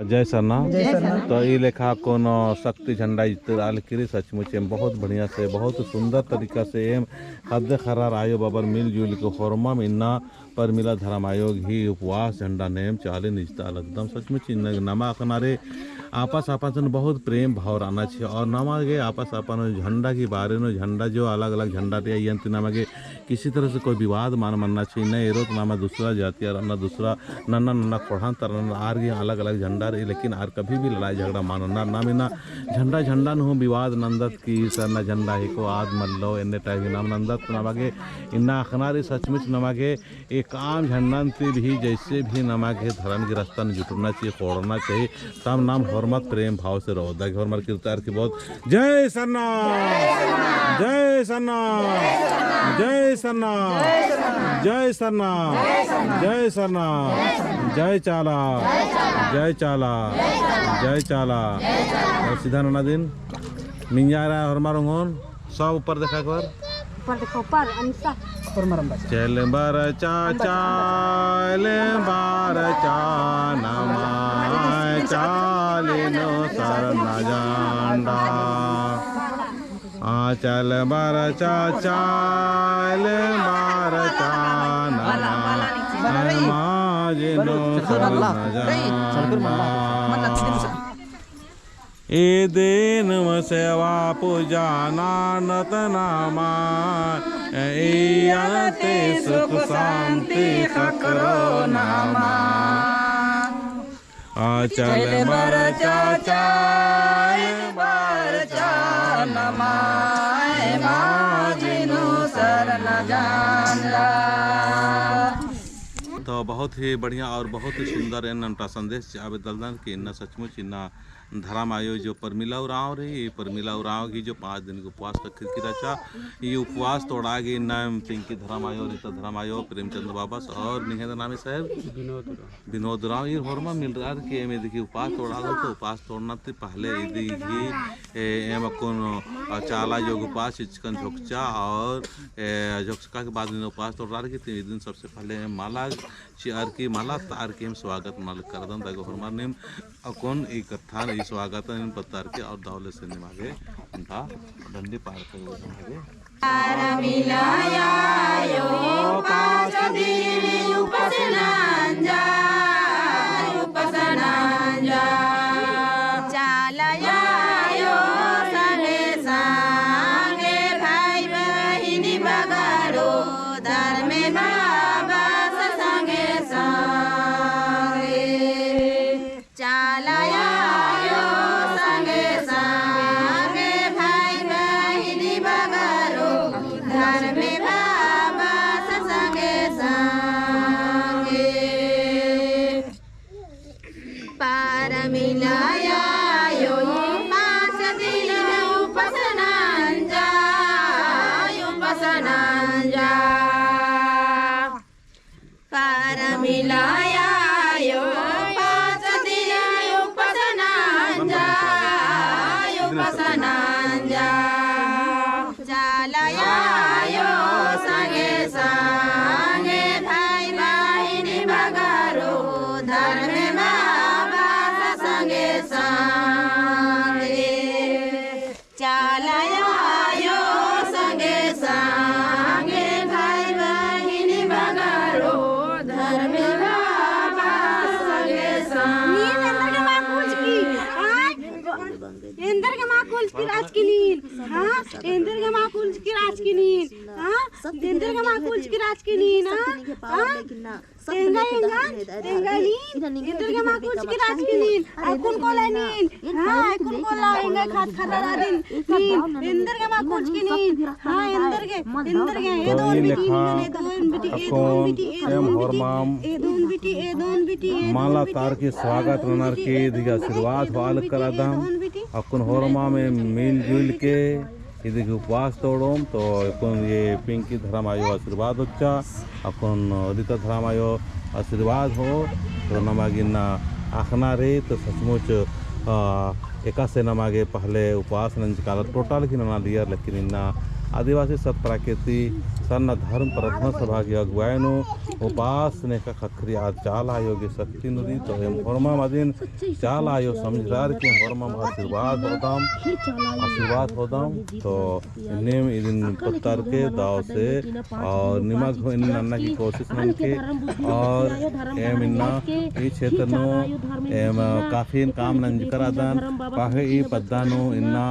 जय सरना। तो ये लेखा कोनो शक्ति झंडा इतराल किरी सचमुच एम बहुत बढ़िया से बहुत सुंदर तरीका से एम हद खरार आयो बाबर मिलजुल के होरमा इन्ना पर मिला धर्म आयोग ही उपवास झंडा नेम चाले निजता एकदम सचमुच नमा अकनारे आपस आपस में बहुत प्रेम भाव रहना चाहिए। और नमा के आपस आपन झंडा के बारे में झंडा जो अलग अलग झंडा रे यंत्र नामा के किसी तरह से कोई विवाद मान मानना चाहिए न एरोत नामा दूसरा जाति और ना दूसरा नन्ना नन्ना कोढ़ान तरन आर के अलग अलग झंडा रे, लेकिन are कभी भी लड़ाई झगड़ा मानना ना मिना झंडा झंडा न हो विवाद नंदत की सरना झंडा ही को आद मल्लो एने टाइप नाम नंदत नमागे इन्ना अखनारे सचमुच नमागे एक काम झंडा भी जैसे भी नमागे धर्म के रास्ता में जुटना चाहिए खोड़ना चाहिए तब नाम हरमत प्रेम भाव से रहो दागे हरमत किरदार की बहुत जय सरना जय सरना जय सरना जय सरना जय सरना जय चाला जय चाला जय चाला। और सीधा नना दिन मिंजारा हरमारोंगन सब ऊपर देखा कर ऊपर देखो ऊपर अनसा चल बर चाचा ले बार चा नमाय चालिनो सरना जांडा आ चल बर चाचा ले बार चा नमाय माजिनो सरना जांडा। ए दिन सेवा पूजा नानत नामा ए सुख शांति करो नामा चल बर चाचा बर चा नमाय माजिनु शरण जानला। तो बहुत ही बढ़िया और बहुत ही सुंदर एन संदेश आवे दलदन कि इन्ना सचमुच इन्ना धर्म आयो जो परमिला उराव रही ये परमिला उराव की जो 5 दिन के उपवास तक की रचा ये उपवास तोड़ा गई नाम पिंकी धर्म आयो रीता धर्म आयो प्रेमचंद्र बाबा और निहेद नाम साहब विनोद राव ये होरमा मिल रहा है कि एम देखिए उपवास तोड़ा दो। तो उपवास तोड़ना तो पहले यदि ही एम कौन चाला योग उपवास चिकन झोंकचा और झोंकचा के बाद उपवास तोड़ा रही कि दिन सबसे पहले माला चियर की माला तार के स्वागत माल कर दम दागो होरमा नेम अकोन एक कथा स्वागत पत्तार के और दावले से निमागे उनका डंडी पार कर निमागे मिलाया पाँच दिन उपसनांजा उपसनांजा चालया संगे संगे भाई बहिनी बगारो धर्मे बाबा संगे संगे चालया इंद्र के माँ कुल की राज की नींद हाँ इंद्र के माँ कुल की राज की नींद हाँ इंद्र के माँ कुल की राज की नींद हाँ तेंगा एंगा तेंगा नींद इंद्र के माँ कुल की राज की नींद कुन कोला नींद हाँ कुन कोला एंगा खात खाता दिन नींद इंद्र के माँ कुल की नींद हाँ इंद्र के ए दोन बिटी ए दोन बिटी ए दोन बिटी ए दोन बिटी ए दोन बिटी ए दोन बिटी माला तार के स्वागत रनर के दिगा आशीर्वाद वाल करादम अकुन होरमा में मिलजुल के यदि उपवास तोड़ोम तो अकुन ये पिंकी धर्म आयो आशीर्वाद उच्चा अकुन रीता धर्म आयो आशीर्वाद हो तो नमागिना आखना रे। तो सचमुच एका से नमागे पहले उपवास नंजकाल टोटल की नना लिया, लेकिन इन्ना आदिवासी सब प्रकृति सरना धर्म प्रार्थना सभा की अगुवाई उपास ने का खखरी आज चाल आयो के शक्ति नदी तो एम होरमा मदिन चाल आयो समझदार के होरमा आशीर्वाद होदाम तो नेम इन पत्थर के दाव से और निमक हो इन नन्ना की कोशिश नन के और एम इन्ना ई क्षेत्र नो एम काफी काम नंज करादान पाहे ई पद्दानो इन्ना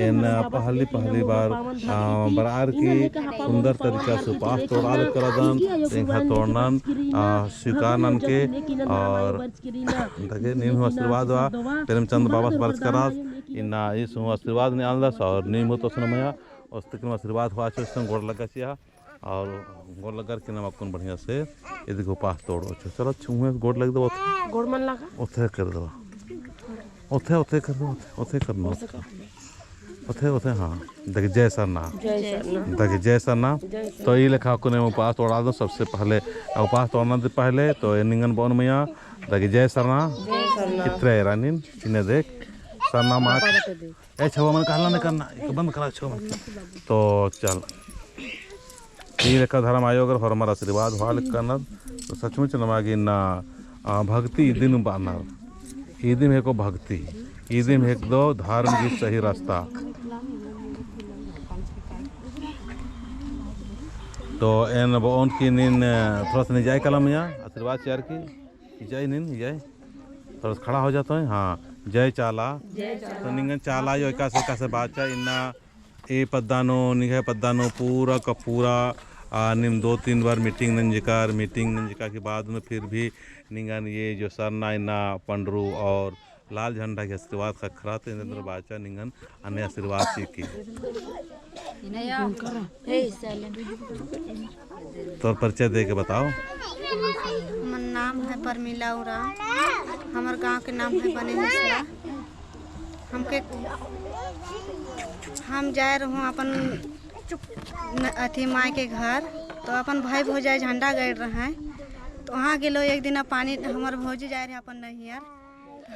एन पहली पहली बार बरार की सुंदर तरीका से उपास तोड़ा करादान इंखा तोड़नन स्वीकारनन के और तके नीम हो आशीर्वाद हुआ प्रेमचंद बाबा से बरस करास इन्ना इस हो आशीर्वाद ने आलस और नीम हो तो सुनमया उस तक आशीर्वाद हुआ छो गोड़ लगा चिया और गोड़ लगा के नाम अपन बढ़िया से ये देखो उपास तोड़ो चलो छुए गोड़ लग दो गोड़ मन लगा ओथे कर दो ओथे ओथे कर दो ओथे करना ओथे ओथे हाँ देख जय सरना देख जय सरना। तो ये लेखा को ने उपास तोड़ा दो सबसे पहले उपास तोड़ना से पहले तो ये निंगन बोन मैया देख जय सरना इतरे रानीन इन्हें देख सरना माँ ए छवा मन कहला नहीं करना बंद करा छवा मन तो चल ये लेखा धर्म आयोग और हमारा आशीर्वाद हुआ करना तो सचमुच नमागी ना भक्ति दिन बानर ईदिम है को भक्ति ईदिम है दो धर्म की सही रास्ता। तो एन बोन की नीन थोड़ा सा जाए कलम यहाँ आशीर्वाद चार की जय नीन जय थोड़ा खड़ा हो जाता है हाँ जय चाला तो निंगन चाला यो एका से बाचा इन्ना ए पद्दानो निघे पद्दानो पूरा का पूरा निम 2-3 बार मीटिंग नंजिकार मीटिंग नंजिका के बाद में फिर भी निंगन ये जो सरना इन्ना पंडरू और लाल झंडा के आशीर्वाद खखरा तो इंद्र बाचा निंगन अन्य आशीर्वाद सीखी तो परिचय दे के बताओ। हमार नाम है परमिला उरांव, हमार गांव के नाम है बने हसला। हमके हम जाए रहूँ अपन अथी माँ के घर तो अपन भाई भौजाई झंडा गड़ रहे हैं तो वहाँ गेलो एक दिन पानी हमार भौजी जाए रहे अपन नैहर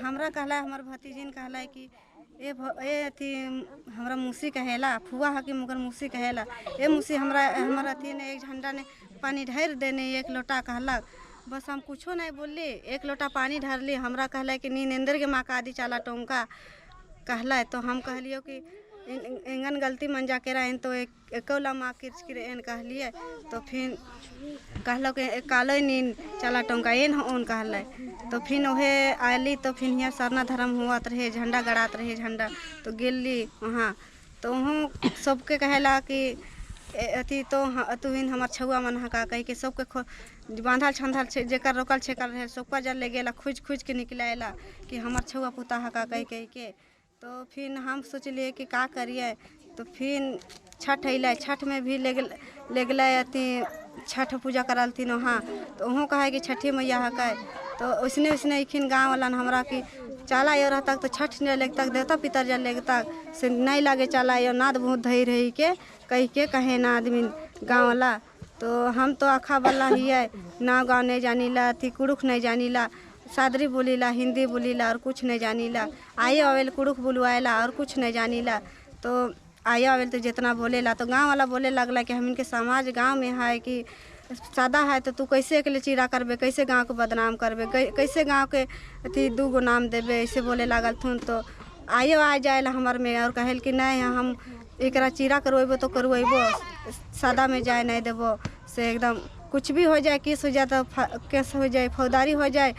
हमरा कहला हमार भतीजिन कहला कि ए अथी हमरा मौसी कहेला फुआ हकी मगर मौसी कहेला ए मौसी हमरा हमार अथी ने एक झंडा ने पानी ढार देने एक लोटा कहलक। बस हम कुछो नहीं बोलली एक लोटा पानी ढारली। हमरा कहला कि नींद इंद्र के माँ का आदि चाला टोंका कहला तो हम कहलियो कि एंगन गलती मन जा के रहा तो एकौला माँ किर एन कहलिए तो फिर कहलो कि कालो नींद चला टोंका एन ओन कहल तो फिर वह आयली तो फिर यहाँ सरना धर्म हुआत रहे झंडा गड़ात रहे झंडा तो गेली वहाँ तो वहाँ सबके कहेला कि अथी तो तुहिन हमार छुआ मन हका कह के सबके बांधल छांधल जेकर रोकल छेकल रहे सबका जल ले गेला खोज खोज के निकलाला कि हमार छुआ पुता हका कह कह के। तो फिर हम सोचलिए कि का करिए तो फिर छठ अल छठ में भी ले गए अथी छठ पूजा करलथिन वहाँ तो वहाँ कहे कि छठी मैया हकै तो वैसने वैसने अखिन गाँव वाला हमरा कि चला यो रहता तो छठ नहीं लगता देवता पितर जल लगता से नहीं लागे चला यो नाद बहुत धई रही के कह के कहे ना आदमी गाँव वाला। तो हम तो अखा वाला हिए नाव गाँव नहीं जानीला अथी कुड़ुख नहीं जानीला सादरी बोलीला हिंदी बोलीला और कुछ नहीं जानीला आये अवेल कुड़ुख बुलवाएला और कुछ नहीं जानीला। तो आये अवेल तो जितना बोलेला तो गांव वाला बोले लगला कि हम इनके समाज गांव में है कि सादा है तो तू कैसे अकेले चीरा करबे कैसे गांव के बदनाम करबे कैसे गांव के अथी 2 गो नाम देबे ऐसे बोले लागल थुन। तो आयो आ जाए हमार में और कहल कि नहीं हम एकरा चीरा करवेबो तो करवेबो सादा में जाए नहीं देबो से एकदम कुछ भी हो जाए केस हो जाए तो केस हो जाए फौजदारी हो जाए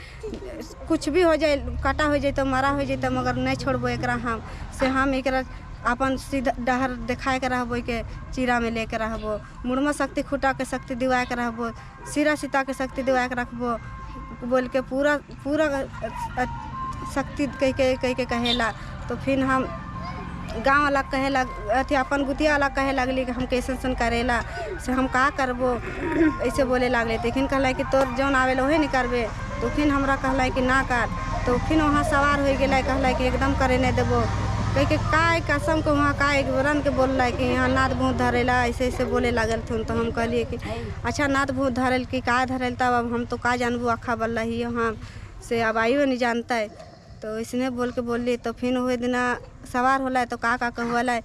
कुछ भी हो जाए काटा हो जाए तो मारा हो जाए तो मगर नहीं छोड़बो एकरा हम से हम एकरा अपन सीधा डहर दिखाए के रहबो के चीरा में लेके रहबो मुड़मा शक्ति खुटा के शक्ति दिवा के रहबो सिरा सीता के शक्ति दिवा के रखबो बोल के पूरा पूरा शक्ति कह के कह के कहेला। तो फिर हम गाँव वाला कहे लग अथी अपन गुतिया वाला कहे लगली कि हम कैसन सन करेला से हम का करबो ऐसे बोले लगले। तो फिर कहला कि तोर जौन आवेला वही नहीं करबे तो फिर हमरा कहला कि ना कर तो फिर वहाँ सवार हो गया कहला कि एकदम करे नहीं देबो कह के का कसम के वहाँ का एक बरन के बोल कि यहाँ नाद भूत धरेला ऐसे ऐसे बोले लागल थुन। तो हम कहलिए कि अच्छा नाद भूत धरेल कि का धरेल तब अब हम तो का जानबू अखा बल्ला ही वहाँ से अब आइयो नहीं जानते। तो इसने बोल के बोली। तो फिर वही दिना सवार होला तो का का कहला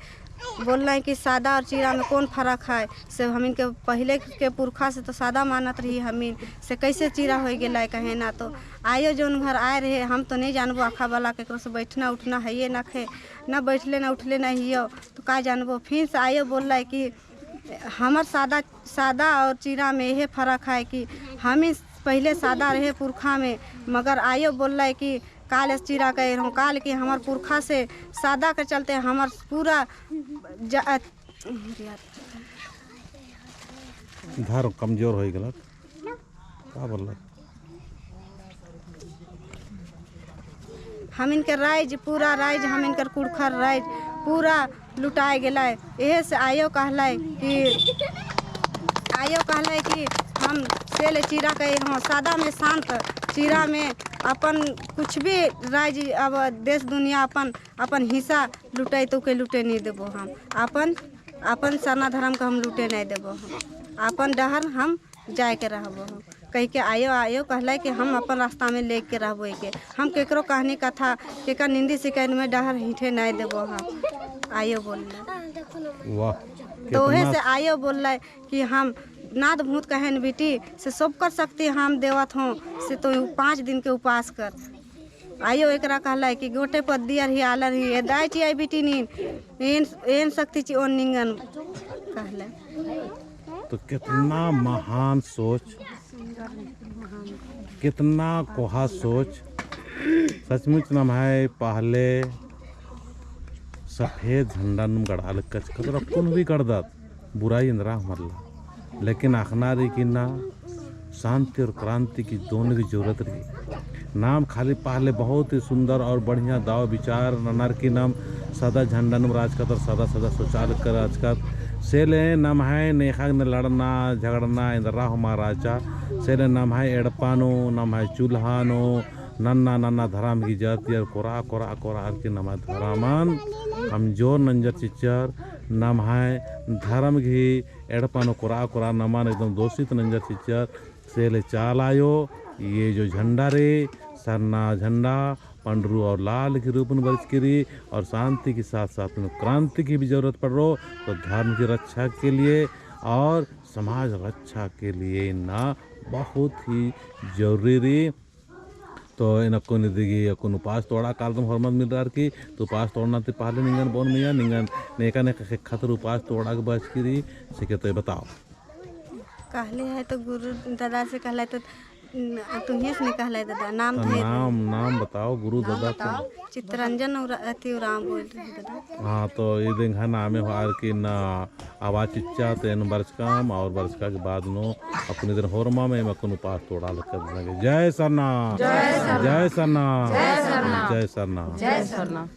बोल रहे कि सादा और चीरा में कौन फर्क है, से हमिन के पहले के पुरखा से तो सादा मानत रही हमिन, से कैसे चीरा हो गया कहे ना। तो आयो जोन घर आए रहे हम तो नहीं जानबो आखा वाला केकरो से बैठना उठना है ना खे ना बैठले ना उठले ना हियो तो का जानबो। फिर से आयो बोल रहा है कि हमार सादा सादा और चीरा में यह फर्क है कि हम पहले सादा रहे पुरखा में, मगर आयो बोल रहा है कि काल चीरा कह रहा हूँ, काल कि हमार पुरखा से सादा के चलते हमार पूरा धर्म कमजोर हो गया का बोल। हम इनके राइज पूरा राइज हम इनकर कुड़खर राइज पूरा लुटाए गया। यह से आयो कहला कि हम सेल चीरा कहे हों, सादा में शांत चीरा में अपन कुछ भी राज अब देश दुनिया अपन अपन हिस्सा लुटाई तो के लुटे नहीं देबो हम, अपन अपन सरना धर्म का हम लुटे नहीं देबो हम, अपन डहर हम जाए के रहबो हम कह के आयो आयो कहला कि हम अपन रास्ता में ले के रहबो के हम केकरो कहानी कथा केकर निंदी शिकायत में डहर हिठे नहीं देबो हम आयो बोलना। वाह तो वह से आयो बोल कि हम नाद भूत कहन बेटी से सब कर सकती हम देवत हों से तो 5 दिन के उपवास कर। आयो एकरा कहला कि गोटे पर दियर ही आलर ही दाई ची आई बेटी नीन एन एन शक्ति ची ओन निंगन कहला। तो कितना महान सोच, कितना कोहा सोच सचमुच नाम है। पहले सफ़ेद झंडा नुम गढ़ाल कच कतरा कौन भी कर दत बुराई इंदिरा मरला, लेकिन आखना रही कि ना शांति और क्रांति की दोनों की जरूरत रही। नाम खाली पहले बहुत ही सुंदर और बढ़िया दाव विचार ननर की नाम सदा झंडा नुम राज कतर सदा सदा शौचालय कर राज कर से ले नाम है नेखा ने लड़ना झगड़ना इंदिरा महाराजा से ले नाम है एड़पानो नाम है चूल्हानो नन्ना नन्ना धराम की जाति और कोरा कोरा कोरा के नाम है धरामान कमजोर नंजर चिचर नाम है धर्म घी एड़पानो कोरा कोरा नमान एकदम दोषित नंजर चिचर से ले चाल आयो। ये जो झंडा रे सरना झंडा पंडरू और लाल के रूप में बरस करी और शांति के साथ साथ में क्रांति की भी जरूरत पड़ रहो तो धर्म की रक्षा के लिए और समाज रक्षा के लिए ना बहुत ही जरूरी। तो इन को दिगी को उपास तोड़ा काल तुम हरमत मिल रहा की तो उपास तोड़ना तो पहले निंगन बोन मिया निंगन नेका ने खतर उपास तोड़ा के बच करी से तो बताओ। कहले है तो गुरु दादा से कहले तो तुम्हें से कहले दादा नाम तो नाम नाम बताओ गुरु दादा को। चित्रंजन और अति राम बोल रहे दादा। हाँ तो ये दिन है नामे हो are की ना आवाज चिच्चा तो एन बरसकाम और बरसका के बाद नो अपने दिन होरमा में मैं कोनो पास तोड़ा लग। जय सरना, जय सरना, जय सरना, जय सरना, जय सरना।